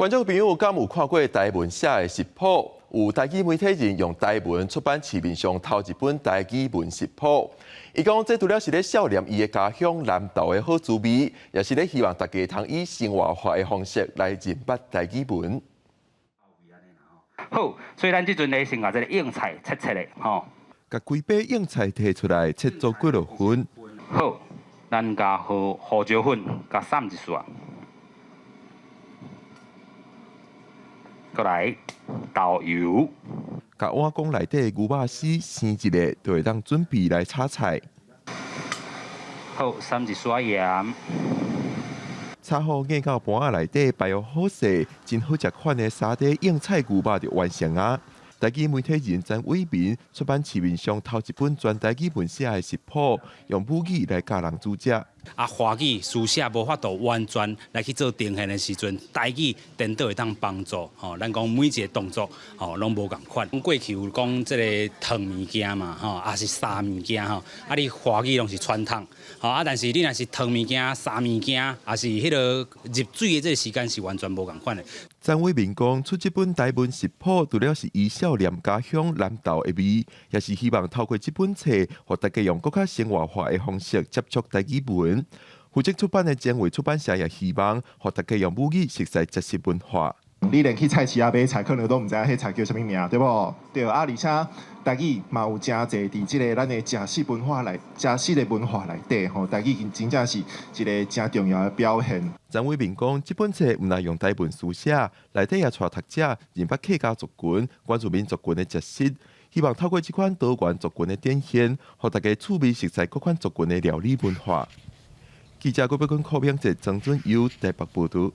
觀眾朋友敢有看過台文寫的食譜？有台語媒體人用台文出版市面上頭一本台語文食譜。伊講這除了是咧少年伊的家鄉南投的好滋味，也是咧希望大家通以生活化的方式來認捌台語文。好，所以咱這陣咧先共這个蕹菜切切的，吼。共規塊蕹菜提出來切做幾落份。好，咱共胡椒粉共捎一撮。閣來豆油。共碗公內底牛肉絲生一下，就會當準備來炒菜。好，捎一撮鹽。炒好壓到盤仔內底，擺好勢，真好食款的沙嗲蕹菜牛肉就完成啊！台語媒體人曾偉民出版市面上頭一本全台語文寫的食譜，用母語來教人煮食。啊，華語書寫無法度完全來去做呈現的時陣，台語顛倒會當幫助。吼，咱講每一个動作，吼，攏無仝款。過去有講這个燙物件嘛，吼，抑是煠物件吼，啊，你華語攏是傳統，吼，啊，但是你若是燙物件、煠物件，抑是彼个入水的這个時間是完全無仝款的。曾偉民講，出這本台文食譜，除了是伊少年家鄉南投的味，也是希望透過這本冊，予大家用閣較生活化的方式接觸台語文。負責出版的前衛出版社也希望，予大家用母語熟悉食食文化。你連去菜市仔買菜，可能都毋知影彼菜叫啥物名，對無？對啊，而且台語嘛有誠濟佇這个咱的食食文化內，食食的文化內底吼，台語真正是一个誠重要的表現。曾偉民講，這本冊毋但用台文書寫，內底也帶讀者認捌客家族群、原住民族群的食食，希望透過這款多元族群的展現，予大家趣味熟悉各款族群的料理文化。記者郭碧坤、柯明哲、曾俊優台北報導。